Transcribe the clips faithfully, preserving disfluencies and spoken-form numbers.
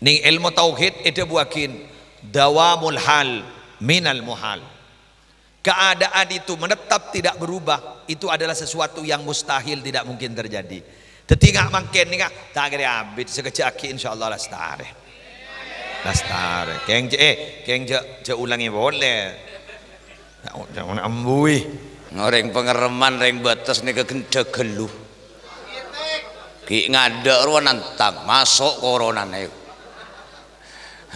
Neng èlmo tauhid èdhâbuwâghi, "Dawamul hal minal muhal." Keadaan itu menetap tidak berubah, itu adalah sesuatu yang mustahil, tidak mungkin terjadi. Dhâddhi nga' mangkèn nèka, ta' kèra abit, sakejjhâ' aghi' insyaallah lastarè. Lastarè. Kèng jâ-, eh, kèng jâ', jâ' ulangè polè. Jâ', jâ' ambuwi. Orèng Pangerreman, rèng Bates nèka gendhâ ghâllu. Ghi' ngadâ' rowa nantang, maso' koronana.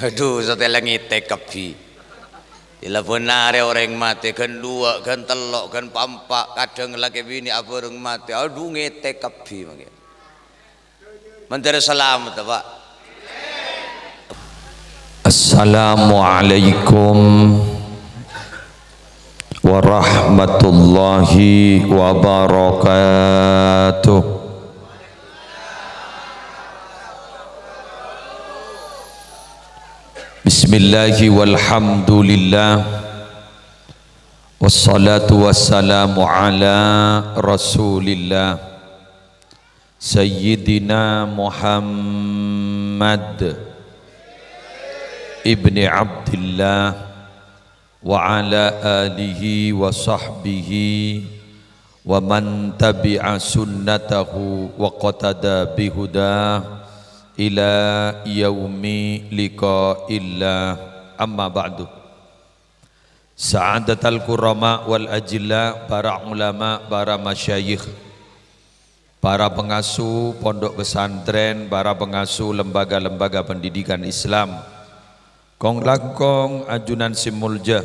Adhu, satèla ngètèk kabbhi. Èlabân arè orèng matè, ghân duwâ', ghân tello', ghân pa'-empa', kadhâng lakè binè' abhâreng matè. Adhu, ngètèk kabbhi mangkèn. Mandhâr salamet, Pak. Assalamualaikum warahmatullahi wabarakatuh. Bismillahi walhamdulillah. Wassalatu wassalamu ala Rasulillah. Sayyidina Muhammad ibni Abdillah wa ala alihi wa sahbihi wa man tabi'a sunnatahu wa qatada bihuda ila yaumi liqa'illah. Amma ba'du. Sa'adatal kurama wal ajilla, para ulama, para masyayikh, para pengasuh pondok pesantren, para pengasuh lembaga-lembaga pendidikan Islam, kong-langkong ajunan sè molja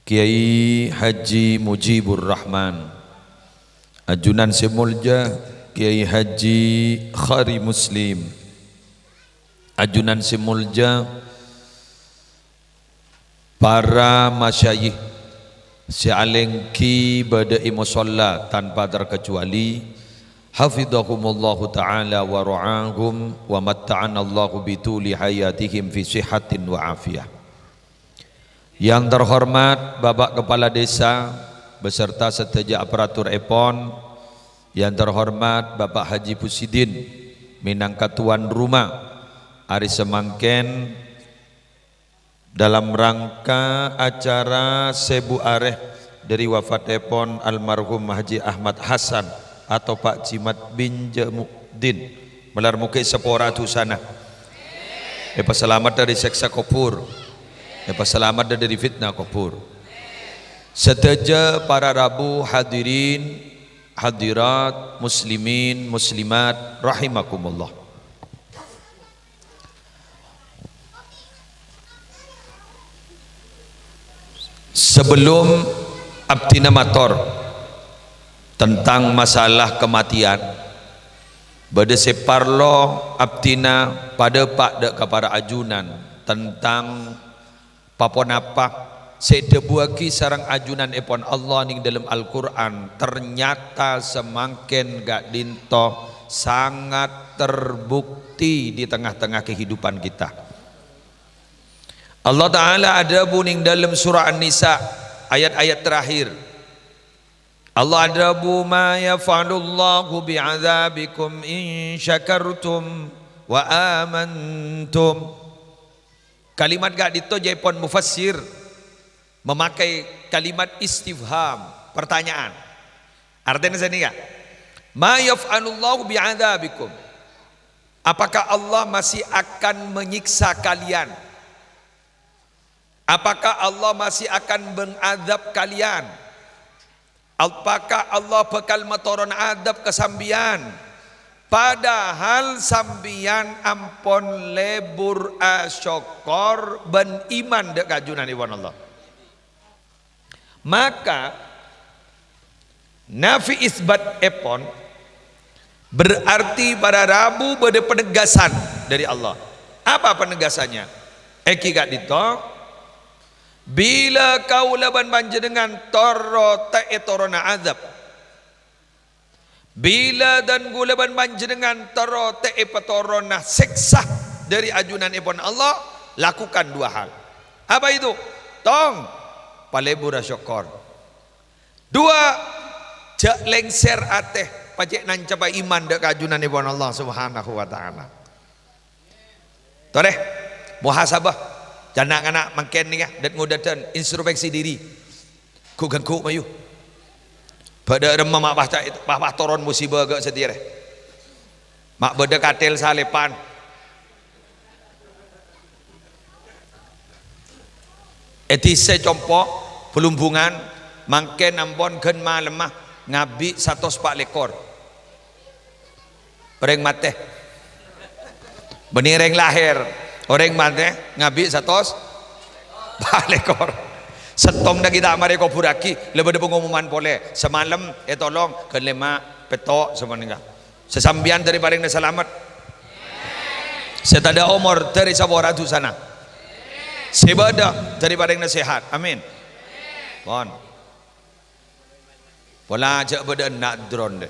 Kiai Haji Mujibur Rahman, ajunan sè molja Kiai Haji Khari Muslim, ajunan sè molja para masyayikh sè alèngghi bâdâ è mosolla tanpa terkecuali, hafidhahumullahu ta'ala wa ra'ahum wa matta'anallahu bituli hayatihim fi sihhatin wa afiyah. Yang terhormat Bapak Kepala Desa beserta sadhâjâ aparaturèpon, yang terhormat Bapak Haji Busidin mènangka tuan rumah, arè samangkèn dalam rangka acara sèbu arè dâri wafatèpon almarhum Haji Ahmad Hasan atau Pak Jimat bin Jamuddin. Malar mogâ èsapora dhusana. Èpasalamet dâri sèksa kobhur. Èpasalamet dâri fitnah kobhur. Sadhâjâ para rabu hadirin, hadirat, muslimin, muslimat, rahimakumullah. Sebelum abdhina mator tentang masalah kematian, bâdâ sè parlo abdhina padâpa' dâ' ka para ajunan tentang pa-ponapa sè èdhâbuwâghi sareng ajunanèpon Allah neng dâlem Al-Qur'an, ternyata samangkèn ka'dinto sangat terbukti di tengah-tengah kehidupan kita. Allah Ta'ala adhâbu neng dâlem surah An-Nisa, ayat-ayat terakhir. Allah adhâbu, "Ma yaf'alullahu bi'adzabikum in syakartum wa amantum." Kalimat ka'dinto jâèpon mufassir memakai kalimat istifham, pertanyaan. Artèna sanèka, "Ma yaf'alullahu bi'adzabikum?" Apakah Allah masih akan menyiksa kalian? Apakah Allah masih akan mengazab kalian? Apakah Allah bhâkal matoron azab ka sampèyan, padahal sampèyan ampon lebur asokkor bân iman dâ' ka ajunanèpon Allah? Maka, nafi isbatèpon berarti para rabu bâdâ penegasan dâri Allah. Apa penegasannya? Èngghi ka'dinto, bilâ kaulâ bân panjhennengngan terro ta' ètorona azab. Bilâ dân kaulâ bân panjhennengngan terro ta' èpatorona sèksa dâri ajunanèpon Allah, lakukan dua hal. Apa itu? Tong, palebur asokkor. Dua, jhâ' lèngsèr atè, pajhât nanceppa iman dâ' ka ajunanèpon Allah Subhanahu wa Ta'ala. Torè, muhasabah. Jhâ' na'-kana' mangkèn nèka, dât-ngodâdhân, introspeksi diri. Ghu-, ghu-, mayu. Bâdâ remma ma' pas ta-, pas, pas toron musibah ghâ' satèya rè. Ma' bâdâ katèl salèpan. È dhisa compo', Blumbungan, mangkèn ampon ghân malemma ngabi' satos pa' lèkor. Orèng matè. Bânnè orèng lahèr. Orèng matè ngabi' satos pa' lèkor. Sèttongnga ghi' ta' marè kobhurraghi, la bâdâ pengumuman polè. Samalem ètolong ghân lèma', pètto', sapanèka. Sè sampèyan dâri parèngna salamet. Sè tadâ' omor dâri sapora dusana. Sè bâdâ dâri parèngna sehat. Amin. Pon. Pola jhâ' bâdâ enna' dron, dè.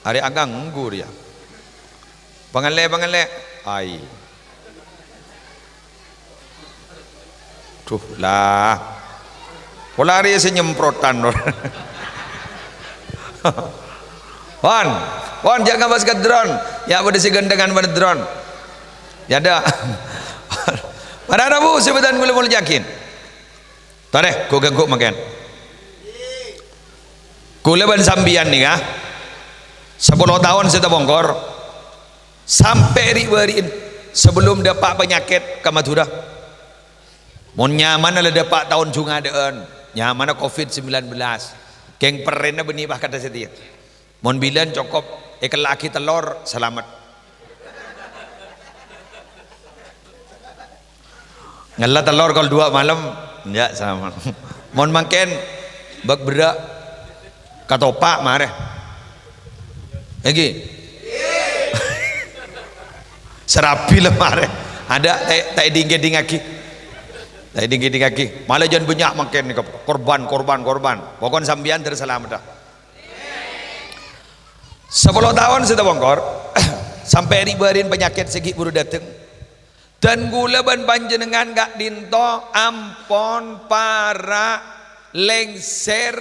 Arè aganggu rèya. Pangallè, pangallè. Ai. Duh, la. Pola arè sè nyemprotan. Pon. Pon, jhâ' ngabâs ka dron. Ya, bâdâ sè ghântèngan bân dron. Ya, dâ'. Para rabu, sè bhâdhân kaulâ molja'aghi. Torè, ghu-, ghu-, mangkèn. Kaulâ bân sampèyan nèka, sapolo taon sè tapongkor, sampè' ri'-bâri'en sabellum dâpa' panyakèt ka Madhurâ. Mon nyamana la dâpa' taon jhungadâ'ân, nyamana covid sembilan belas. Kèng perrènna bânnè pas kadâ' satèya. Mon bilân cokop èkella'aghi tellor, salamet. Ngella tellor kol duwâ' malem, ya, salamet. Mon mangkèn bâk berrâ' katopa' marè. Èngghi. Sarabi la marè. Adâ' ta', ta' èding-kèdingngaghi. Ta' èding-kèdingngaghi. Mala jân bânnya' mangkèn nèka, korban, korban, korban. Pokon sampèyan dâr salamet, dâ. Sapolo taon sè tapongkor, sampè' ri'-bâri'en panyakèt sè ghi' buru dâteng. Dan kaulâ bân panjhennengngan ka'dinto ampon para' lèngsèr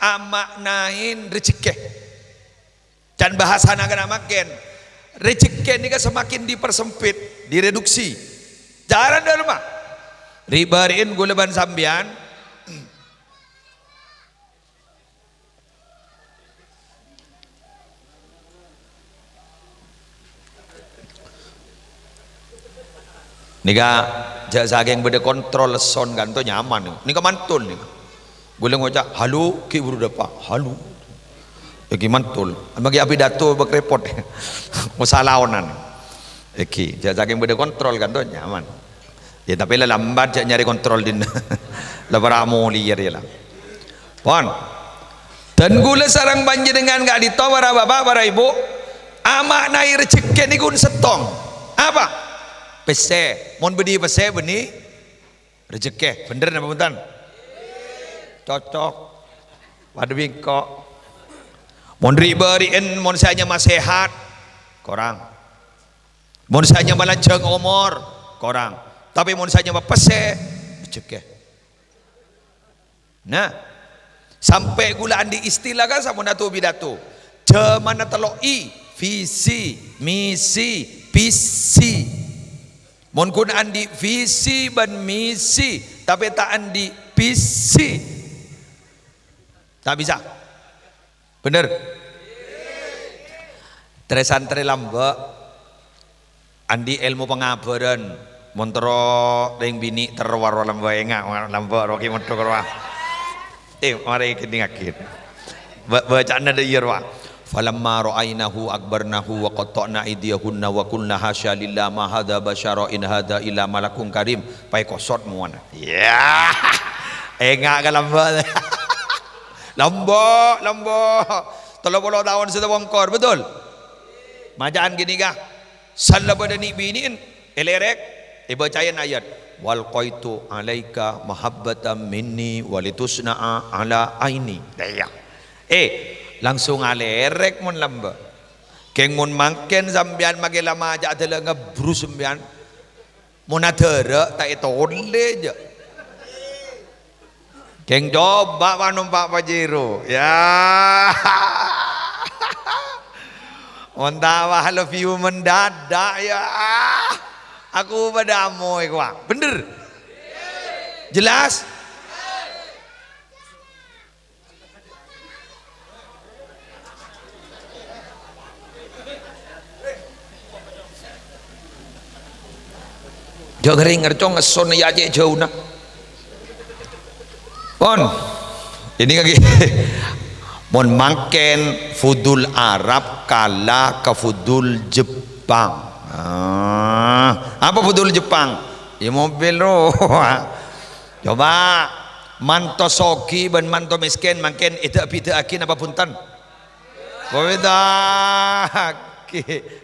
ama'naè rejhekkè. Can bhâsana ghânèka mangkèn, rejhekkè nèka semakin dipersempit, direduksi. Carana dâ' remma? Ri'-bâri'en kaulâ bân sampèyan Nèka jhâ' sakèng bâdâ kontrol lesson kanto nyaman. Nèka mantul nèka. Ghulâ ngoca', "Halo," ghi' buru dâpa', "Halo." Èngghi mantul. Mangkè apidato bâk rèpot. Masalaonan. Èngghi, jhâ' sakèng bâdâ kontrol kanto nyaman. Ya, tapè la lambat jhâ' nyarè kontrol dinna'. La para' molè rèya la. Pon. Dan ghulâ sareng panjhennengngan ka'dinto, para bapa', para ibu, ama'naè rejhekkè nèko sèttong. Apa? Pèssè. Mon bânnè pèssè, bânnè rejhekkè. Bhender napa bhunten? Cocok. Padâ bi' engko'. Mon ri'-bâri'en, mon sè anyama sehat, korang. Mon sè anyama lanjhâng omor, korang. Tapè mon sè anyama pèssè, rejhekkè. Nah, sampè' ghulâ andi' istilah kan sampon ato-pidato. Jhâmanna tello' I, visi, misi, pisi. Mon ghun andi' visi bân misi, tapè ta' andi' pisi, ta' bisa. Bhender? Trè-santrè lambâ' andi' èlmo pangabhârân. Mon terro rèng binè' terro rowa lambâ', enga' lambâ' rowa ghi' mondhuk rowa. Eh, marè kèdingngaghi. Ba-, bâca'anna dâ' iyâ rowa. "Falamma ra'ainahu akbarnahu wa qatta'na aidiyahunna wa qulna hasya lillah ma hadza basyara in hadza illa malakun karim." Paèkosot mowana. Yâ. Enga' ka lambâ'. Lambâ', lambâ'. Tello polo taon sè tapongkor, betul? Maca'an ghânèka. Salla padâ nè'-binè'en, èlèrèk, èbâcaèn ayat, "Wa alqaitu alaika mahabbatan minni wa litusna'a ala aini." Dâ' iyâ. Eh, langsung alèrèk mon lambâ'. Kèng mon mangkèn sampèyan makè la maca'a dâlâ ngebrus sampèyan. Mon adârâ' ta' ètolè, jâ'. Kèng coba panompa' Pajero. Yâ. Mon ta' wah love you mendadak, yâ. Aku padâ amoy kowa. Bhender? Jelas? Jhâ' ngèrèng ngercong ngesson ya cè' jhâuna. Pon. Ini lagi. Mon mangkèn fudul Arab kala ka fudul Jepang. Ah, apa fudul Jepang? Ya mobil rowa. Coba manto sogi bân manto mèskèn mangkèn èdâ'-bidâ'aghi napa bhunten? Bhidâ'aghi.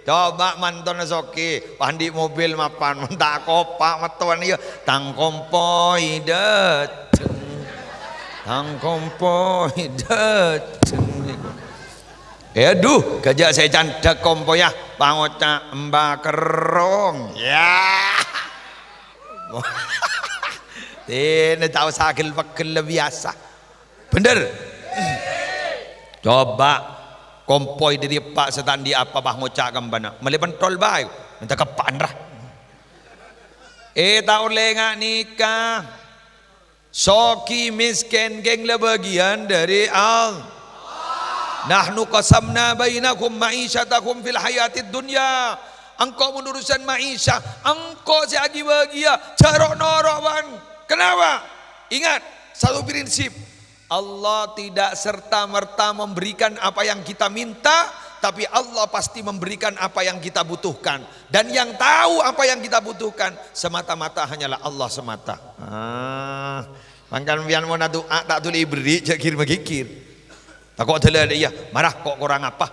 Coba mantona sogi, andi' mobil mapan, mon ta' kopa' mattowan iyâ, "Tang kompoy dâteng, tang kompoy dâteng." Eh, adhu, ghâjâ' sè candhâk kompoyya, pangoca' emba kerrong. Ya. Ini ta' osa gel-pegel biyasa. Bhender? Coba, kompoy dâri eppa' sè ta' andi' apa, bâh, ngoca' ka embana, "Mellè pentol bhâi, mènta keppa'an, ra." Eh, ta' ollè nga' nèka. Sogi mèskèn, kèng, la bâgiyân dâri Allah. "Nahnu qasamna bainahum ma'isyatahum fil hayatid dunya." Engko' mon urusan ma'isya, engko' sè agi-bâgiyâ, jhâ' ro'-noro' bân. Kenapa? Ingat, satu prinsip. Allah tidak serta-merta memberikan apa yang kita minta, tapi Allah pasti memberikan apa yang kita butuhkan. Dan yang tahu apa yang kita butuhkan semata-mata hanyalah Allah semata. Ah, mangkana biyan mon adu'a ta' dhuli èberri', jhâ' gir-magigir. Tako' dâlâ iyâ, marah ko' korang apa?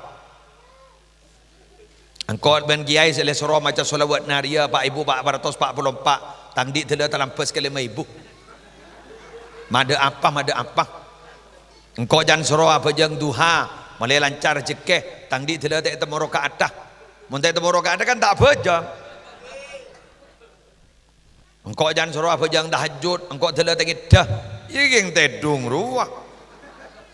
Engko' bân kiyaè sè lè soro maca shalawat nariyah pa' èbu pa' ratos pa' polo empa', tang dhi' dâlâ talambâs ka lèma èbu. Madâ apa, madâ apa? Engko' can soro abhâjâng duha, malè lancar jhekkè, tang dhi' dâlâ ta' ètemmo raka'atta. Mon ta' ètemmo raka'atta kan ta' abhâjâng. Engko' can soro abhâjâng tahajjud, engko' dâlâ tèngèdhâ. Iyâ kèng tèdung rowa.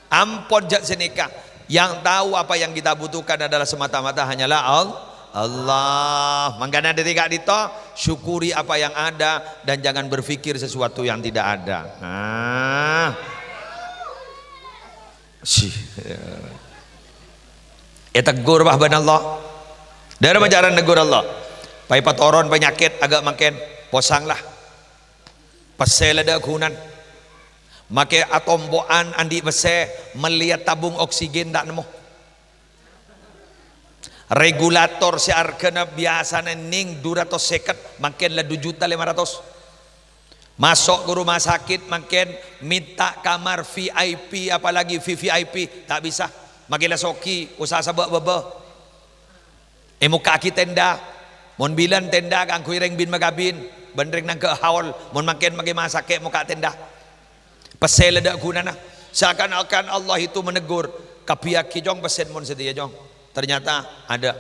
Ampon jhâ' sanèka. Yang tahu apa yang kita butuhkan adalah semata-mata hanyalah Al-, Allah. Mangkana dâri ka'dinto, syukuri apa yang ada dan jangan berpikir sesuatu yang tidak ada. Nah. Sih. Èteggur, bâh, bân Allah. Dârâmma carana neggur Allah? Pas èpatoron panyakèt aghâ' mangkèn, posang la. Pèssè la dâ' ghunana. Makè atompo'an andi' pèssè, mellèya tabung oksigen ta' nemmo. Regulator sè arghâna biyasana nèng du ratos sèket, mangkèn la du juta lèma ratos. Maso' ka rumah sakit mangkèn mènta kamar V I P, apalagi V V I P, ta' bisa. Makè la sogi, osa sabâ' bâbâ. Èmokka'aghi tenda. Mon bilân tenda kaangghuy rèng bin makabin, bân rèng nangghâ' haul. Mon mangkèn makè masakè' mokka' tenda. Pèssè la dâ' ghunana. Seakan-akan Allah itu menegur, "Kabbhiyâghi, Cong, pèssèna mon satèya, Cong." Ternyata ada.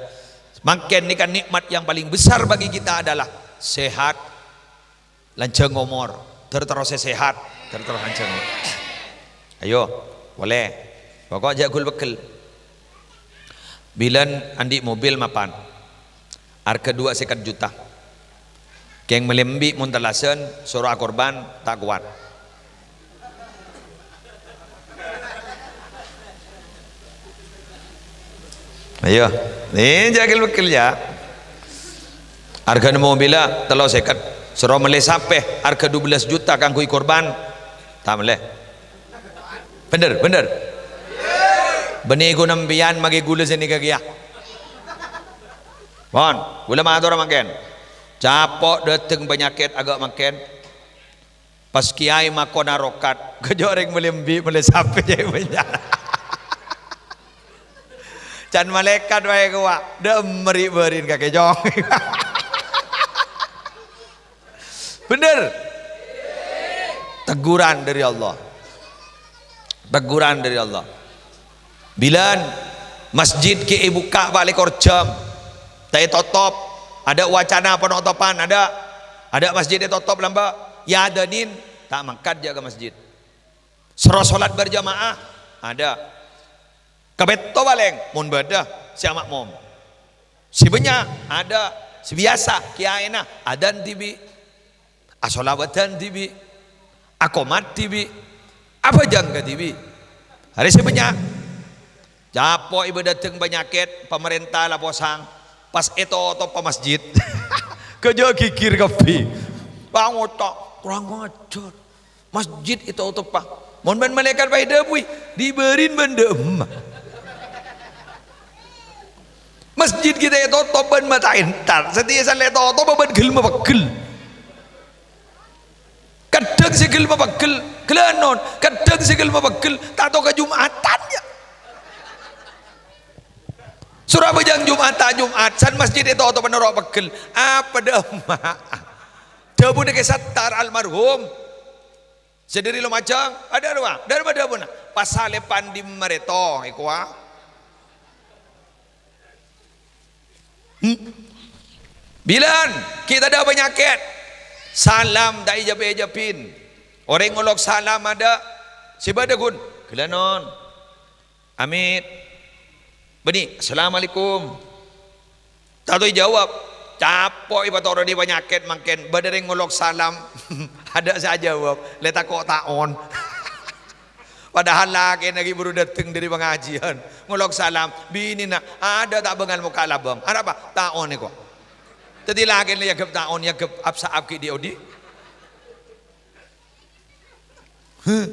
Mangkèn nèka nikmat yang paling besar bagi kita adalah sehat, lanjhâng omor. Ter-terrosè sehat, ter-terros lanjhâng omor. Ayo, polè. Pokok jhâ' ghul-pegghel. Bilân andi' mobil mapan. Arghâ duwâ' sèket juta. Kèng mellè embi' mon tellasan, soro akorban, ta' kowat. Ayo, nè, jhâ' ghel-pegghel, yâ. Arghâna mobilla tello sèket. Soro mellè sapè arghâ dubellâs juta kaangghuy korban. Ta' mellè. Bhender, bhender. Bânnè ghun empèyan makè ghulâ sanèka kèya. Pon, ghulâ matora mangkèn. Capo' dâteng panyakèt aghâ' mangkèn. Pas kiyaè makona rokat, ghâjâ' orèng mellè embi', mellè sapè jhâ' bânnya'. Can malaèkat waè kowa, dâ' emmer bârin kakè, Cong. Bhender? Teguran dâri Allah. Teguran dâri Allah. Bilân masjid ghi' èbukka' pa' lèkor jam, ta' ètotop, adâ' wacana panotopan, adâ', adâ' masjid ètotop lambâ', èadhânin, ta' mangkat jhâ' ka masjid. Soro solat berjamaah, adâ'. Kapètto palèng, mon bâdâ sè ama'mom. Sè bânnya', adâ'. Sè biyasa, kèyaèna adzan dhibi', asolawadhân dhibi', akomat dhibi', abhâjâng kadhibi'. Arè sè bânnya'. Capo' ibâdâ dâteng panyakèt, pamarènta la posang, pas ètotop masjid. Kèjhâ' ghighir kabbhi. Pangotha', kurang ajar. Masjid ètotoppa. Mon bân malaèkat pas èdhâbuwi, "Dibârin bân dâ'emma." Masjid kita ètotop bân mata entar. Satèya sè la ètotop bân ghellâ' mapeggel. Kadhâng sè ghellâ' mapeggel, ghellânon. Kadhâng sè ghellâ' mapeggel, ta' tao ka Jum'atan, ya. Soro abhâjâng Jum'at ta' Jum'at, san masjid ètotop noro' peggel. Apa dâ'emma? Dhâbuna Kè Sattar almarhum. Sè dâri Lumajang, adâ' rowa, dâri ma dhâbuna? Pas salèpan dimma rèto, èkowa. Hmm? Bilân, kita adâ' panyakèt. Salam ta' èjâb-èjâbbhin. Orèng ngolok salam adâ'. Sè bâdâ, ghun. Ghellânon. Amit. Bânnè, "Assalamualaikum." Ta' tao èjâwâb. Capo' èpatoronè panyakèt mangkèn. Bâdâ rèng ngolok salam. Adâ' sè ajâwâb. Lè tako' ta'on. Padahal lakèna ghi' buru dâteng dâri pangajiân. Ngolok salam. Binèna, adâ' ta' bângal mokka' labâng. Arapa? Ta'on èko. Dâddhi lakèna èyagghep ta'on, èyagghep ap-sa'ap ghi' dhi'-odhi'. Huh.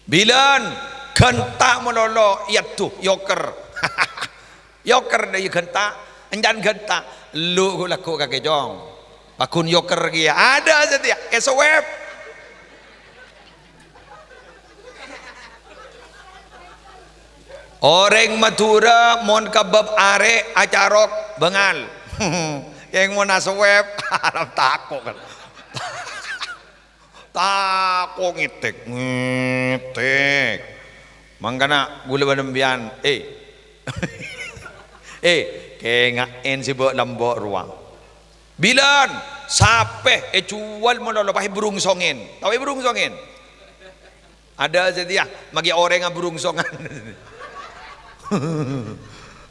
Bilân, ghânta' malolo, èyaddu, yoker. Yoker dâ' iyâ ghânta', èncana ghânta'. Lu ghu-, lagghu' kakè, Cong. Pagghun yoker kèya. Adâ' satèya, èsowèp. Orèng Madhurâ mon ka bâb arè' acarok bângal. Kèng mon asowèp, arapa tako' kan. Tako' ngètèk, ngètèk. Mangkana ghulâ bân sampèyan, eh. Eh, kènga'è sè bâ'-lambâ' rowa. Bilân, sapè èjhuwâl malolo, pas èbhurungsongè. Tao èbhurungsongè? Adâ' satèya, maghi orèng abhurungsongan.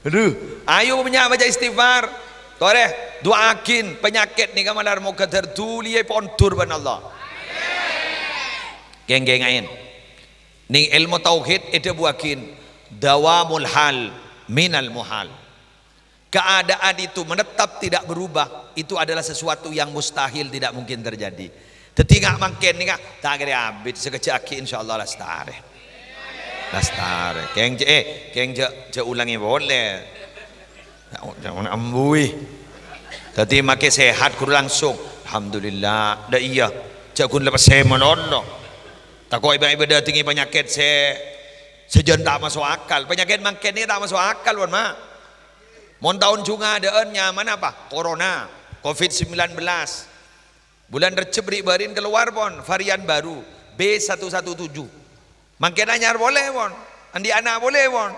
Adhu, ayo bânnya' maca istighfar. Torè, du'aaghin panyakèt nèka malar moghâ dâr-, dhuli èpondur bân Allah. Kèng-kènga'è. Nèng èlmo tauhid èdhâbuwâghin, "Dawamul hal minal muhal." Keadaan itu menetap tidak berubah, itu adalah sesuatu yang mustahil, tidak mungkin terjadi. Dâddhi nga' mangkèn nèka, ta' kèra abit, sakejjhâ' aghi' insyaallah lastarè. Lastarè. Kèng jâ-, eh, kèng jâ', jâ' ulangè polè. Jâ', jâ' ambuwi. Dâddhi makè sehat ghuru langsung. Alhamdulillah. Dâ' iyâ. Jâ' ghun lepessè malolo. Tako' èbâ-, èbâdâtengngè panyakèt sè, sè jân ta' maso' akal. Panyakèt mangkèn nèka ta' maso' akal, pon, Ma'. Mon taon jhungadâ'ân nyamana apa? Corona, covid sembilan belas. Bulân Rejjeb ri'-bâri'ân kalowar, pon, varian baru, B satu satu tujuh. Mangkèn anyar polè, pon. Andi' ana' polè, pon.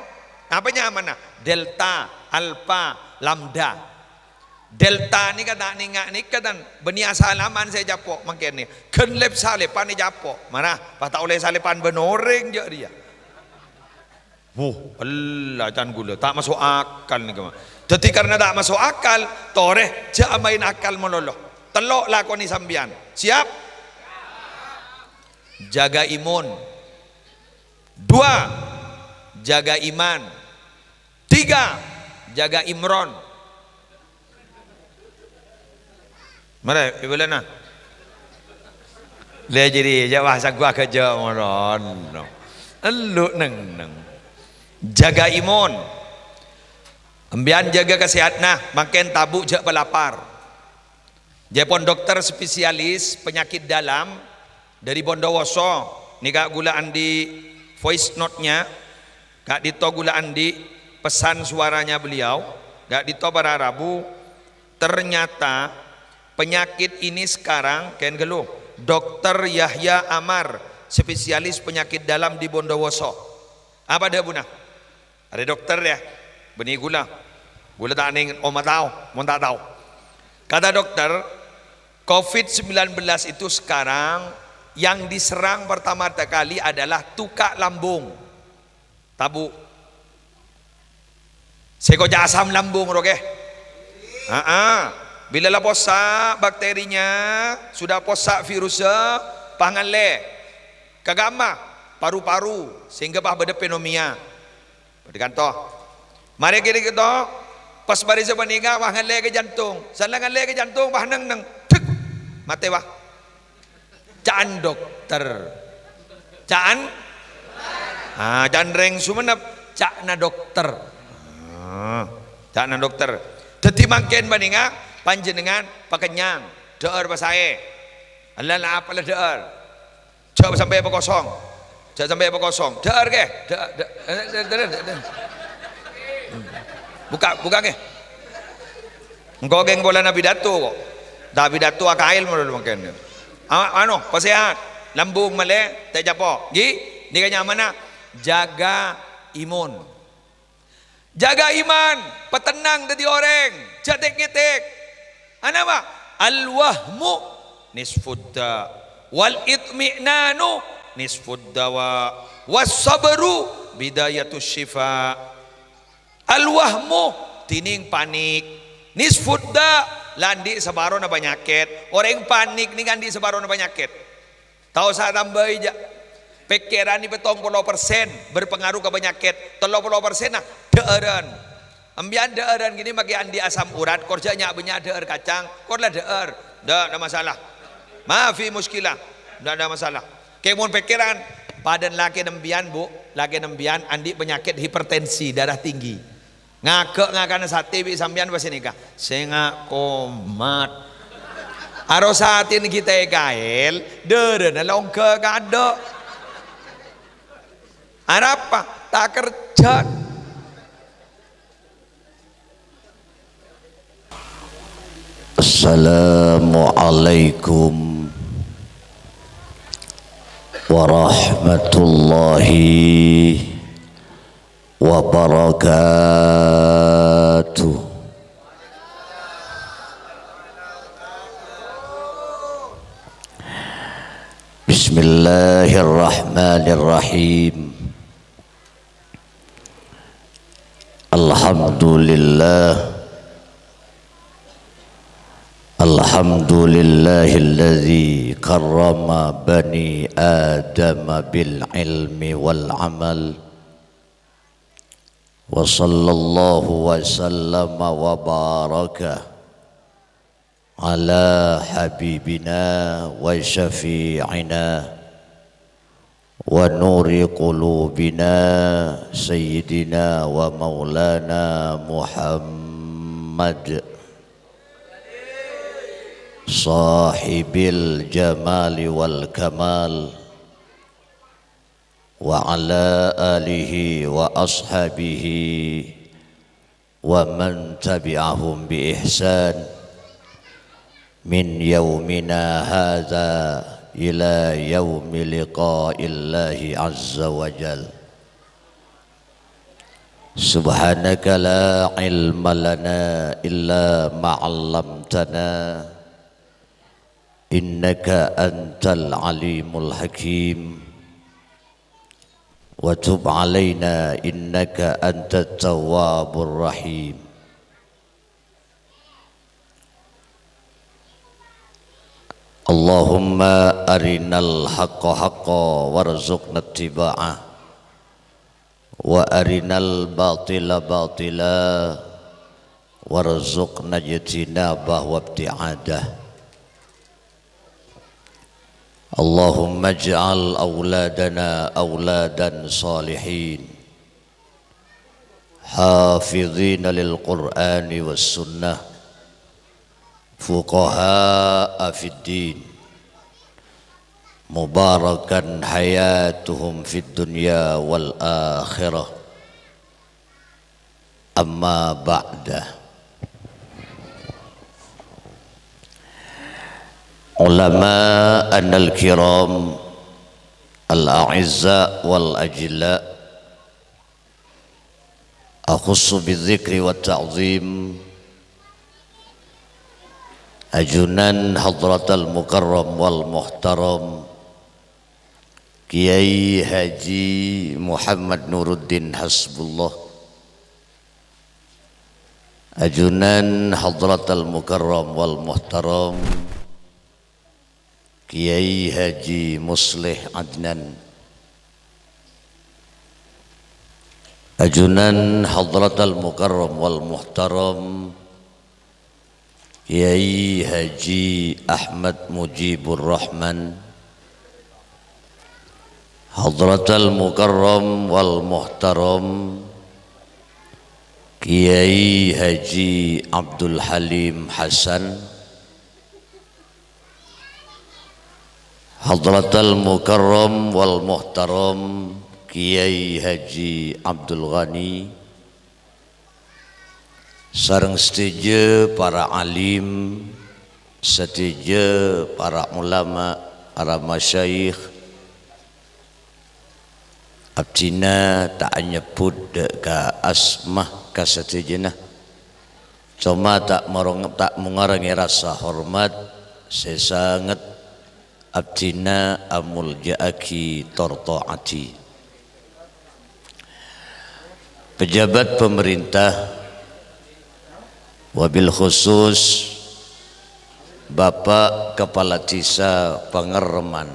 Apa nyamana? Delta, Alpha, Lambda. Delta nèka ta' nènga' nèka, tan. Bânnè asalaman sè ècapo' mangkèn nè. Ghân lep-salèpan ècapo'. Mara, pas ta' ollè salèpan bân orèng jâ' rèya. Wuh, ella can ghulâ, ta' maso' akal nèka, Ma'. Dâddhi karna ta' maso' akal, torè jâ' maèn akal malolo. Tello' lakonè sampèyan. Siap? Jaga imun. Dua, jaga iman. Tiga, jaga Imron. Marè, èbâlâna. Lè jârèya, jâ' wah, sangghu agâjâ' moron. Ellu' neng-neng. Jaga imun. Sampèyan jâgâ kasèhadhânna, mangkèn tabu' jâ' palapar. Jâèpon dokter spesialis penyakit dalam dâri Bondowoso, nèka ghulâ andi' voice note-nya, ka'dinto ghulâ andi' pesan suaranya beliau, ka'dinto para rabu, ternyata penyakit ini sekarang, kèng ghâllu, Dokter Yahya Amar, spesialis penyakit dalam di Bondowoso. Apa dhâbuna? Arè dokter, yâ, bânnè ghulâ. Ghulâ ta' nèng omma tao, mon ta' tao. Kata dokter, covid sembilan belas itu sekarang yang diserang pertama kali adalah tuka' lambung. Tabu'. Sè èkoca' asam lambung, ro, kè? Aa, bilâ la possa' bakterinya, sudah possa' virusnya, pas ngallè. Ka kamma? Paru-paru, sehingga pas bâdâ pneumonia. Bâdâ kanto. Marè kènè' kanto, pas bârâ sapanèka, pas ngallè ka jantung. Sala ngallè ka jantung, pas neng-neng. Dek! Matè, wah. Ca'an dokter. Ca'an? Ah, ca'an rèng Sumenep, ca'na dokter. Ah, ca'na dokter. Dhâddhi mangkèn panèka panjhennengngan pakennyang, dhâ'âr pasaè. Ella la apa la dhâ'âr. Jhâ' sampè' pakosong. Jhâ' sampè' pakosong. Dhâ'âr kè. Dhâ-, dhâ-, eh, dhâ-, dhâ-, dhâ-, dhâ-, bukka', bukka' kè. Engko' kèng polana pidato kok. Ta' pidato akaèl model mangkèn. A-, ano, pasehat. Lambung malè, ta' ècapo'. Ghi, nèka nyamana jaga imun. Jaga iman, patennang dhâddhi orèng, jhâ' tèk-ngètèk. Anapa? Al-wahmu nisfud da, wal itmi'nanu nisfud dawa, was sabru bidayatus syifa. Al-wahmu, dhinèng panik. Nisfud da, la andi' saparona panyakèt. Orèng panik nèka andi' saparona panyakèt. Ta' osa tambâi, jhâ'. Pèkkèran nè' pèttong polo persen berpengaruh ka panyakèt. Tello polo persenna dhâ'ârân. Empèyan dhâ'ârân ghi nè' makè andi' asam urat, kor jhâ' nya'-bânnya' dhâ'âr kacang, kor la dhâ'âr. Ndak ada masalah. Ma fi muskilah. Ndak ada masalah. Kèmon pèkkèran, padâna lakèna empèyan, Bu, lakèna empèyan andi' panyakèt hipertensi, darah tinggi. Ngaghâ' ngakanna satè bi' sampèyan pas nèka. Sènga' komat. Aro satèna ghi' ta' èkaèl, dârâna la ongghâ kaadâ'. Arapa? Ta' kerjhâ. Assalamualaikum warahmatullahi wabarakatuh. Bismillahirrahmanirrahim. Alhamdulillah. Alhamdulillahilladzi karrama bani Adam bil ilmi wal amal. Wa sallallahu wa sallama wa baraka ala habibina wa syafi'ina wa nuri qulubina sayyidina wa maulana Muhammad sahibil jamali wal kamal wa ala alihi wa ashabihi wa man tabi'ahum bi ihsan min yaumina hadza ila yaumi liqa'illahi azza wa jal. Subhanaka la ilma lana illa ma 'allamtana, innaka antal alimul hakim. Wa tub alaina innaka antat tawwabur rahim. Allahumma arinal haqqa haqqa warzuqna ittiba'ah, wa arinal batila batila warzuqna ijtinabah wa ibti'adah. Allahumma ij'al auladana auladan salihin, hafidhina lil Qur'ani was sunnah, fuqaha'a fid din, mubarakan hayatuhum fid dunya wal akhirah. Amma ba'da. Ulama'anal kiram, al-a'izza wal ajilla, akhussu bidzikri wat ta'zim, ajunan hadratal mukarram wal muhtaram, Kiai Haji Muhammad Nuruddin Hasbullah, Ajunan Hadratal Mukarram wal Muhtaram Kiai Haji Musleh Adnan. Ajunan Hadratal Mukarram wal Muhtaram Kiai Haji Ahmad Mujibur Rahman. Hadratal Mukarram wal Muhtaram Kiai Haji Abdul Halim Hasan. Hadratal Mukarram wal Muhtaram Kiai Haji Abdul Ghani. Sareng sadhâjâ para alim, sadhâjâ para ulama, para masyayikh, abdhina ta' anyebbhut dâ' ka asma ka sadhâjâna. Coma ta' morong-, ta' mongarèngè rasa hormat sè sanget abdhina amolja'aghi tor ta'adhi. Pejabat pemerintah, wabil khusus Bapak Kepala Desa Pangerreman,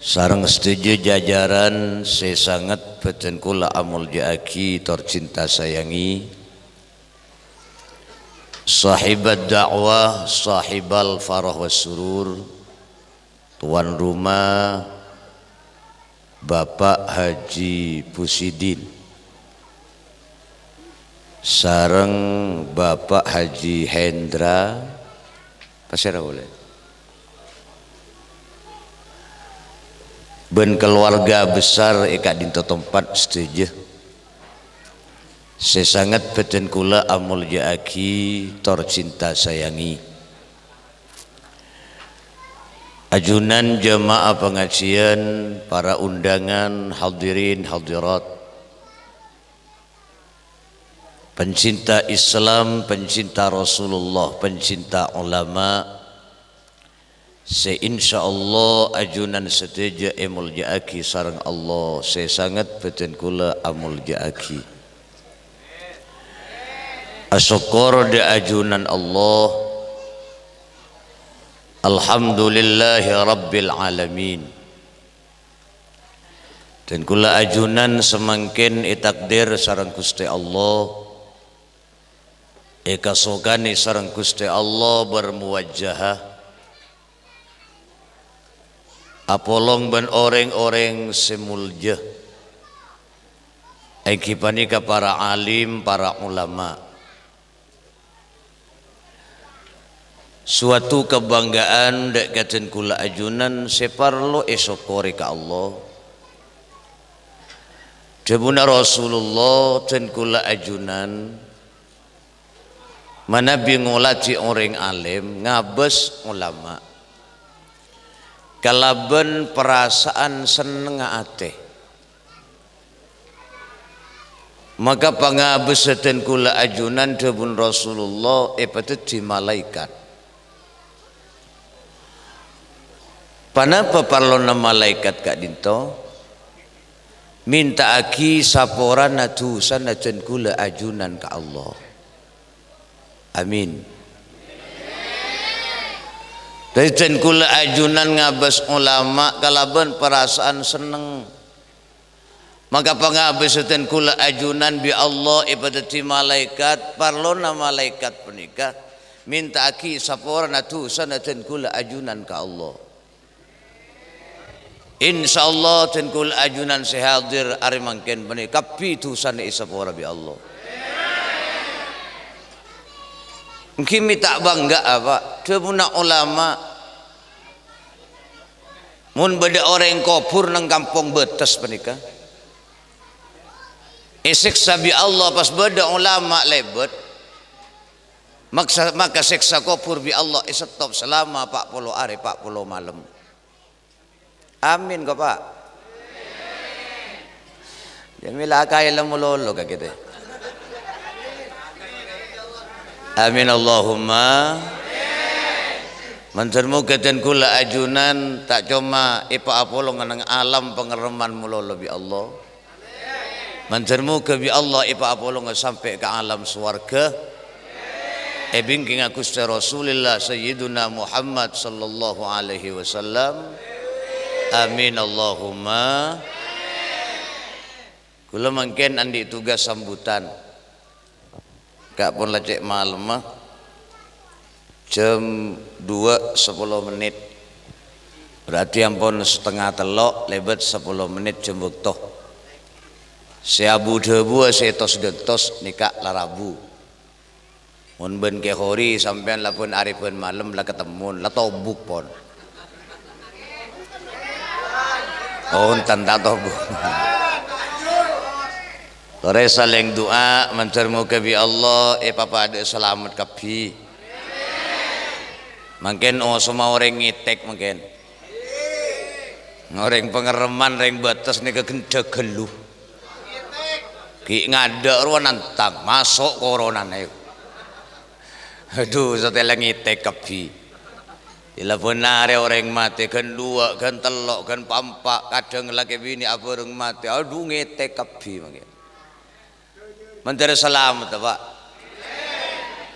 sareng sadhâjâ jajaran sè sanget bhâdhân kaulâ amolja'aghi tor cinta sayangi. Sahibad da'wah, sahibal farah was surur, tuan rumah Bapak Haji Busidin sareng Bapak Haji Hendra, pasèra polè? Bân keluarga besar è ka'dinto tempat sadhâjâ. Sè sanget bhâdhân kaulâ amolja'aghi tor cinta sayangi. Ajunan jamaah pangajiân, para undangan, hadirin hadirat, pencinta Islam, pencinta Rasulullah, pencinta ulama, sè insyaallah ajunan sadhâjâ èmolja'aghi sareng Allah, sè sanget bhâdhân kaulâ amolja'aghi. Asokkor dâ' ajunan Allah. Alhamdulillahi rabbil alamin. Bhâdhân kaulâ ajunan samangkèn ètakdir sareng Ghustè Allah, èkasokanè sareng Ghustè Allah bermuwajahah apolong bân orèng-orèng sè molja, èngghi panèka para alim, para ulama. Suatu kabhângghâ'ân dâ' ka dhân kaulâ ajunan sè parlo èsokkorè ka Allah. Dhâbuna Rasulullah, dhân kaulâ ajunan manabi ngoladhi orèng alim, ngabâs ulama kalabân parasaan sennengnga atè. Maka pangabâssa dhân kaulâ ajunan dhâbuna Rasulullah èpadhâddhi malaèkat. Ponapa parlona malaèkat ka'dinto? Mènta'aghi saporana dhusana dhân kaulâ ajunan ka Allah. Amin. Dhâddhi dhân kaulâ ajunan ngabâs ulama kalabân parasaan senneng. Maka pangabâssa dhân kaulâ ajunan bi' Allah èpadhâddhi malaèkat, parlona malaèkat panèka mènta'aghi saporana dhusana dhân kaulâ ajunan ka Allah. Insyaallah, dhân kaulâ ajunan sè hadir arè mangkèn panèka kabbhi dhusana èsapora bi' Allah. Èngghi mè' ta' bângghâ'â, Pak, dhâbuna ulama. Mon bâdâ orèng kobhur neng kampong bâtes panèka, èsèksa bi' Allah pas bâdâ ulama lèbât, maksa-, maka sèksa kobhur bi' Allah èsettop salama pa' polo arè, pa' polo malem. Amin, ko, Pak? Jâ' mè' la kaèlem malolo ka kèta. Amin, Allahumma. Mandhâr moghâ dhân kaulâ ajunan ta' coma èpaapolonga neng alam pangerreman malolo bi' Allah. Mandhâr moghâ bi' Allah èpaapolonga sampè' ka alam sowarghâ, èbingkinga Ghustè Rasulillah Sayyiduna Muhammad sallallahu alaihi wasallam. Amin Allahumma. Kaulâ mangkèn andi' tugas sambutan. Ka' pon la cè' malemma. Jam dua sepuluh menit. Berarti ampon satengnga tello' lèbât sepuluh menit jam bâkto. Sè abu-dhâbuwâ sè tos-dântos nèka la rabu. Mon bân Kè Khori sampèyan la bân arè bân malem la katemmon, la tobuk pon. Oh, enten ta' tobuk. Torè salèng du'a, mandhâr moghâ bi' Allah èpapadâ'â salamet kabbhi. Mangkèn osoma orèng ngètèk mangkèn. Orèng Pangerreman, rèng Bates nèka gendhâ ghâllu. Ghi' ngadâ' rowa nantang, maso' koronana. Adu, satèla ngètèk kabbhi. Èla bân arè orèng matè, ghân duwâ', ghân tello', ghân pa'-empa', kadhâng lakè binè abhâreng matè. Adu, ngètèk kabbhi mangkèn. Mandhâr salamet, Pak.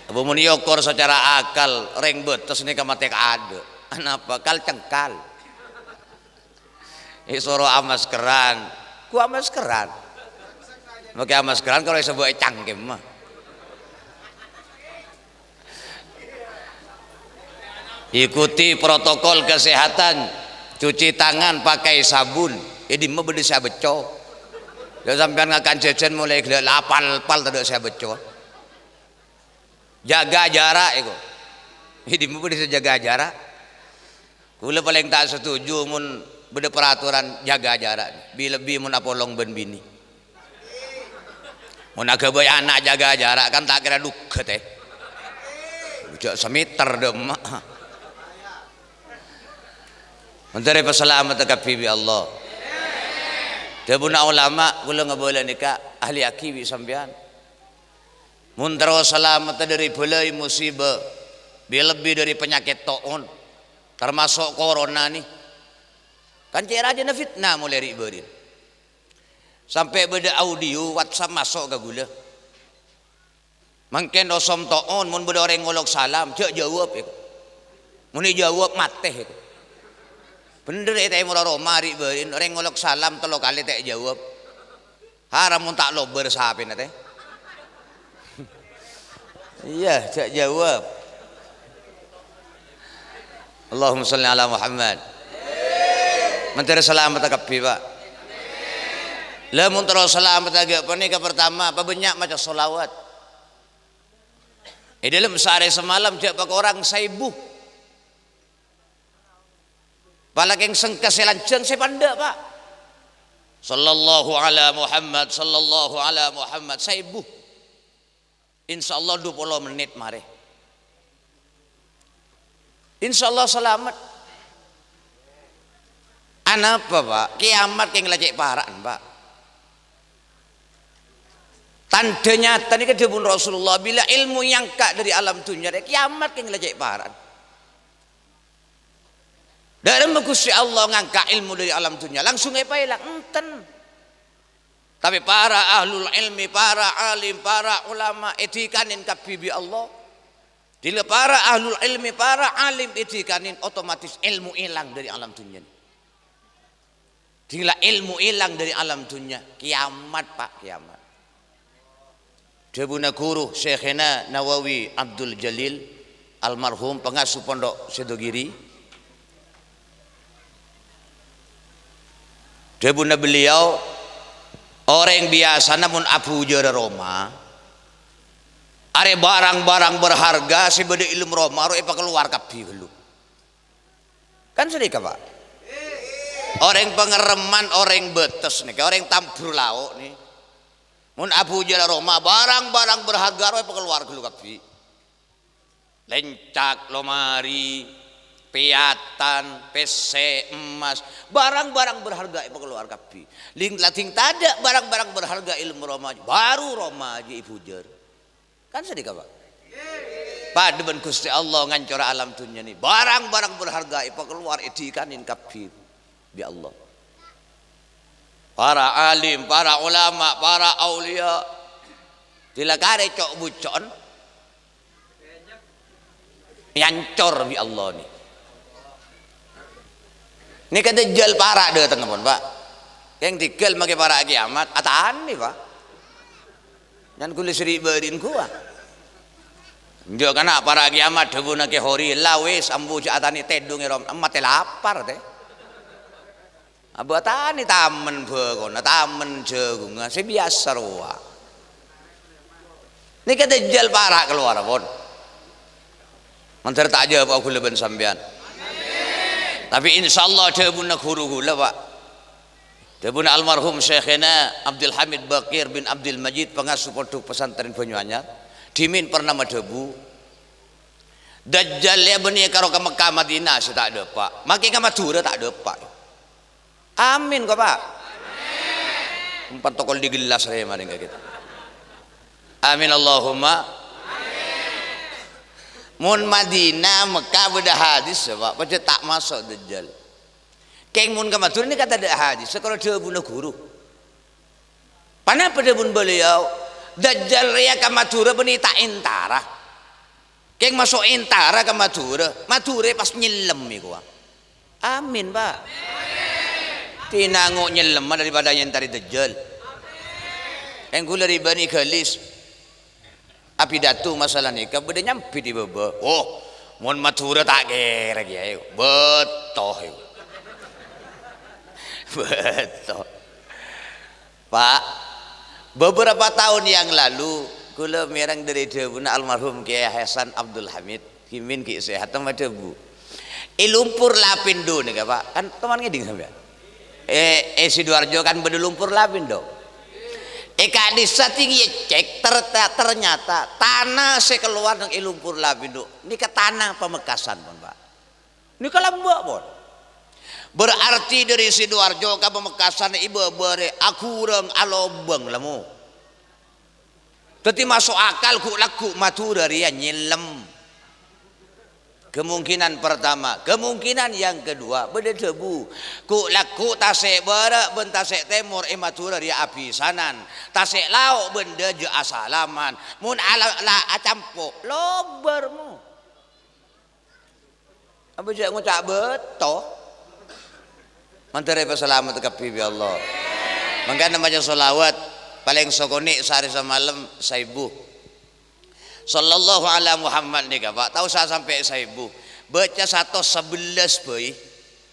Apa mon èokor sacara akal, rèng Bates nèka matè kaadâ'. Anapa? Kal-cengkal. Èsoro amaskeran. Ku amaskeran. Makè amaskeran karo èsabâ' è cangkemma. Ikuti protokol kesehatan, cuci tangan pakai sabun. È dimma bâdâ sè abâcco? Yâ sampèyan ngakan jhâjhân molaè ghellâ' la apal-pal tadâ' sè abâcco. Jaga jarak iku. È dimma bâdâ sè jaga jarak? Kaulâ palèng ta' setuju mon bâdâ peraturan jaga jarak, bi-, lebbi mon apolong bân binè. Mon aghâbây ana' jaga jarak kan ta' kèra dhughât, è. Jhâ' sameter dâ' emma'. Mandhâr èpasalamet kabbhi bi' Allah. Dhâbuna ulama, kaulâ ngabâlâ nèka, ahliyaghi bi' sampèyan. Mon terro salamet dâri bâlâi musibâ, bi-, lebbi dâri panyakèt to'on, tamaso' korona nè. Kan cè' rajâna fitnah molaè ri'-bâri'na. Sampè' bâdâ audio WhatsApp maso' ka ghulâ. Mangkèn osom to'on, mon bâdâ orèng ngolok salam, jhâ' jâwâb, èko. Mon èjâwâb, matè, èko. Bhendher è tèmorra roma, ri'-bâri'na, orèng ngolok salam tello kalè ta' èjâwâb. Haram mon ta' lobâr sapèna, tè. Iyâ, jhâ' jâwâb. Allahumma shalli ala Muhammad. Mandhâr salamet kabbhi, Pak. La, mon terro salamet aghâ' panèka, pertama, pabânnya' maca sholawat. È dâlem saarè samalem jhâ' pakorang saèbu. Palakèng sengka sè lanjhâng sè pandâ', Pak. Sallallahu ala Muhammad, sallallahu ala Muhammad, saèbu. Insyaallah dua puluh menit marè. Insyaallah salamet. Anapa, Pak? Kiamat kèng la cè' para'an, Pak. Tandhâ nyata nèka dhâbuna Rasulullah, bilâ ilmu èangka' dâri alam dhunnya rè, kiamat kèng la cè' para'an. Dâ'remma Ghustè Allah ngangka' ilmu dâri alam dhunnya, langsung èpaèlang? Enten. Tapè para ahlul ilmi, para alim, para ulama èdhikanè kabbhi bi' Allah. Dila para ahlul ilmi, para alim èdhikanè, otomatis ilmu èlang dâri alam dhunnya. Dila ilmu èlang dâri alam dhunnya, kiamat, Pak, kiamat. Dhâbuna ghuru Syaikhina Nawawi Abdul Jalil, almarhum, pangasuh Pondok Sidogiri. Dhâbuna beliau, orèng biyasana mon abhujârâ roma, arè barang-barang berharga sè bâdâ è dâlem roma rowa èpakalowar kabbhi ghâllu. Kan sanèka, Pak? Orèng Pangerreman, orèng Bates nèka, orèng Tambur Lao' nè. Mon abhujârâ roma, barang-barang berharga rowa èpakalowar ghâllu kabbhi. Lèncak, lomari, pèyatan, pèssè, emmas, barang-barang berharga èpakalowar kabbhi. Ling-, la dhing tadâ' barang-barang berharga è dâlem roma, baru roma jiyâ èbhujâr. Kan sanèka, Pak? Padâ bân Ghustè Allah ngancora alam dhunnya nè. Barang-barang berharga èpakalowar èdhikanè kabbhi bi' Allah. Para alim, para ulama, para auliya. Dila karè co'-buco'en. Èancor bi' Allah nè. Nèka Dajjal para' dâtengnga pon, Pa'. Kèng dhigghâl makè para' kiamat, atane, Pa'. Nyan ghulâ sè ri'-bâri'en ghuwa. Enjâ' kana' para' kiamat dhâbuna Kè Hori, la wis ambu jâ' atane tèdung è rom-, matè lapar, tè. Abâ' atane tamen bhâkona, tamen jhâghungnga, sè biyasa rowa. Nèka Dajjal para' kalowar pon. Mandhâr ta' jâwâb ghulâ bân sampèyan. Tapè insyaallah dhâbuna ghuru ghulâ, Pa'. Dhâbuna almarhum Syaikhina Abdul Hamid Baqir bin Abdul Majid, pangasuh Pondhuk Pesantren Banyuanyar, dhimèn pernah madhâbu, "Dajjal rèya bânnè karo ka Mekkah Madinah sè ta' dâpa', makè ka Madhurâ ta' dâpa'." Amin, ko, Pa'. Empat tokol di gelas rèya maring ka kita. Amin, Allahumma. Mon Madinah, Mekkah bâdâ hadis, ya, Pa', pajhât ta' maso' Dajjal. Kèng mon ka Madhurâ nèka tadâ' hadis, sakala dhâbuna ghuru. Ponapa dhâbuna beliau? Dajjal rèya ka Madhurâ bânnè ta' entara. Kèng maso' entara ka Madhurâ, Madhurâ pas nyellem, kowa. Amin, Pa'. Tinango' nyellemma daripada nyentari Dajjal. Kèng ghulâ ri' bânnè ghâlis. Apidato masalah nèka bâdâ nyambit è bâbâ. Oh, mon Madhurâ ta' kèra kèya, bâto. Bâto. Pa', beberapa tahun yang lalu, ghulâ mèreng dâri dhâbuna almarhum Kèyaè Hasan Abdul Hamid, dhimèn ghi' sehat, madhâbu. È Lumpur Lapindo nèka, Pa', kan toman ngèdhing sampèyan? È, è Sidoarjo kan bâdâ Lumpur Lapindo. È ka'dissa' tènggi ècèk, ter-, ternyata tana sè kalowar neng è Lumpur Lapindo nèka tana Pamekasan, pon, Pa'. Nèka lambâ', pon. Berarti dâri Sidoarjo ka Pamekasan è bâbâ rè aghurâng alobâng, la, mo. Dhâddhi maso' akal ghu'-lagghu' Madhurâ rèya nyellem. Kemungkinan pertama. Kemungkinan yang kedua, bâdâ dhâbu, ghu'-lagghu' tasè' bârâ' bân tasè' tèmor è Madhurâ rèya abhisanan. Tasè' lao' bân dâjâ asalaman. Mon ala-, la acampo', lobâr, mo. Apa jâ' ngoca' bâto? Mandhâr èpasalamet kabbhi bi' Allah. Mangkana maca shalawat palèng sakonè' saarè samalem saèbu. Sallallahu ala Muhammad nèka, Pa', ta' osa sampè' saèbu. Bâca satos sabellâs bhâi.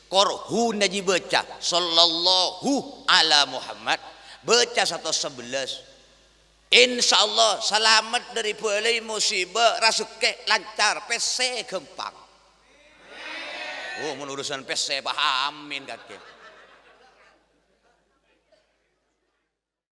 Korhuna jiyâ bâca. Sallallahu ala Muhammad. Bâca satos sabellâs. Insyaallah salamet dâri bâlâi, musibâ, razekkè lancar, pèssè ghâmpang. Oh, mon urusan pèssè, Pa', amin kakè.